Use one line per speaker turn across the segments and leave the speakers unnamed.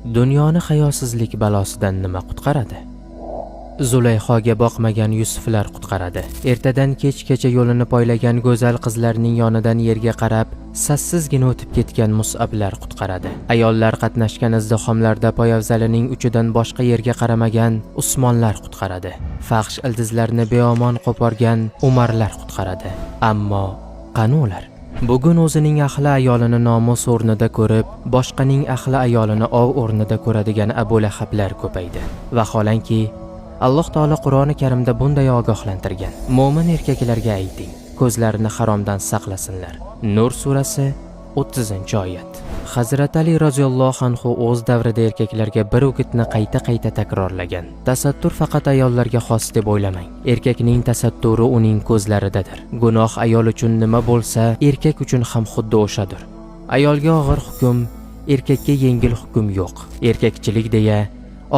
Dunyoni hayosizlik balosidan nima qutqaradi? Zulayhoga boqmagan Yusuflar qutqaradi. Ertadan kechgacha yo'lini poylagan go'zal qizlarning yonidan yerga qarab, sassizgina o'tib ketgan Mus'ablar qutqaradi. Ayollar qatnashgan izdihomlarda poyafzalining uchidan boshqa yerga qaramagan Usmonlar qutqaradi. Fahsh ildizlarni beomon qo'porgan Umarlar qutqaradi. Ammo qani ular? Bugun o'zining ahli ayolini nomus o'rnida ko'rib, boshqaning ahli ayolini ov o'rnida ko'radigan Abu Lahablar ko'paydi. Vaholanki, Alloh taolo Qur'oni Karimda bunday ogohlantirgan: Mo'min erkaklarga ayting, ko'zlarini haromdan saqlasinlar. Nur surasi, 30-oyat. Hazrat Ali roziyallohu anhu o'z davrida erkaklarga bir o'gitni qayta-qayta takrorlagan: Tasattur faqat ayollarga xos deb o'ylamang. Erkakning tasatturi uning ko'zlaridadir. Gunoh ayol uchun nima bo'lsa, erkak uchun ham xuddi o'shadir. Ayolga og'ir hukm, erkakka yengil hukm yo'q. Erkakchilik deya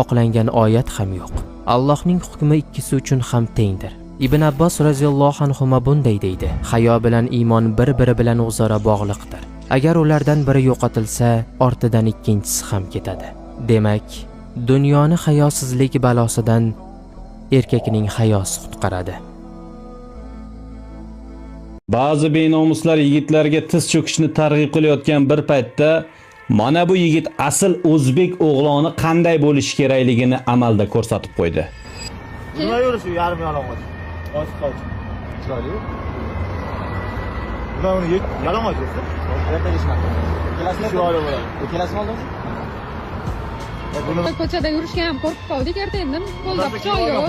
oqlangan oyat ham yo'q. Allohning hukmi ikkisi uchun ham tengdir. Ibn Abbos roziyallohu anhuma bunday deydi: Hayo bilan iymon bir-biri bilan o'zaro bog'liqdir. Agar ulardan biri yo'qotilsa, ortidan ikkinchisi ham ketadi. Demak, dunyoni hayosizlik balosidan erkakning hayosi qutqaradi.
Ba'zi benomuslar yigitlarga tiz cho'kishni targ'ib qilayotgan bir paytda mana bu yigit asl o'zbek o'g'loni qanday bo'lishi kerakligini amalda ko'rsatib qo'ydi.
Nima yurishi yarim yalang'och? Ochiq ochiq.
Chiroyli.
Nima uni yalang'och yursa?
Ertaga shunaqa. Ikkalasini
Chiroyli bo'ladi.
Ikkalasini oldingizmi?
Buni
Ko'chada yurishga ham qo'rqib qoldik erta-indin. Qo'lda pichoq yo'q.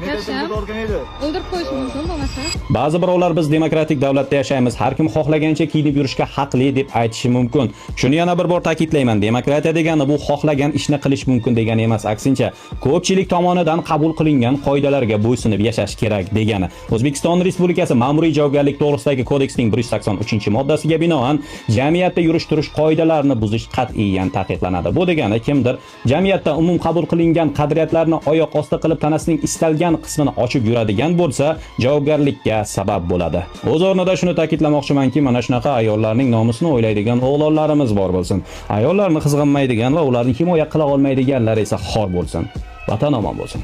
Yaxshi.
Yaxshi.
Edi.
O'ldirib qo'yishi mumkin bo'lmasa.
Ba'zi birovlar biz demokratik davlatda yashaymiz, har kim xohlagancha kiyinib yurishga haqli deb aytishi mumkin. Shuni yana bir bor ta'kidlayman, demokratiya degani bu xohlagan ishni qilish mumkin degani emas, aksincha, ko'pchilik tomonidan qabul qilingan qoidalarga bo'ysunib yashash kerak degani. O'zbekiston Respublikasi Ma'muriy javobgarlik to'g'risidagi kodeksning 183-moddasiga binoan jamiyatda yurish-turish qoidalarini buzish qat'iyan taqiqlanadi. Bu degani kimdir jamiyatda umum qabul qilingan qadriyatlarni oyoq osti qilib, tanasining istalgan qismini ochib yuradigan bo'lsa, javobgarlikka sabab bo'ladi. O'z o'rnida shuni ta'kidlamoqchimanki, mana shunaqa ayollarning nomusini o'ylaydigan o'g'lonlarimiz bor bo'lsin. Ayollarni qizg'anmaydigan va ularni himoya qila olmaydiganlar esa xor bo'lsin. Vatan omon bo'lsin.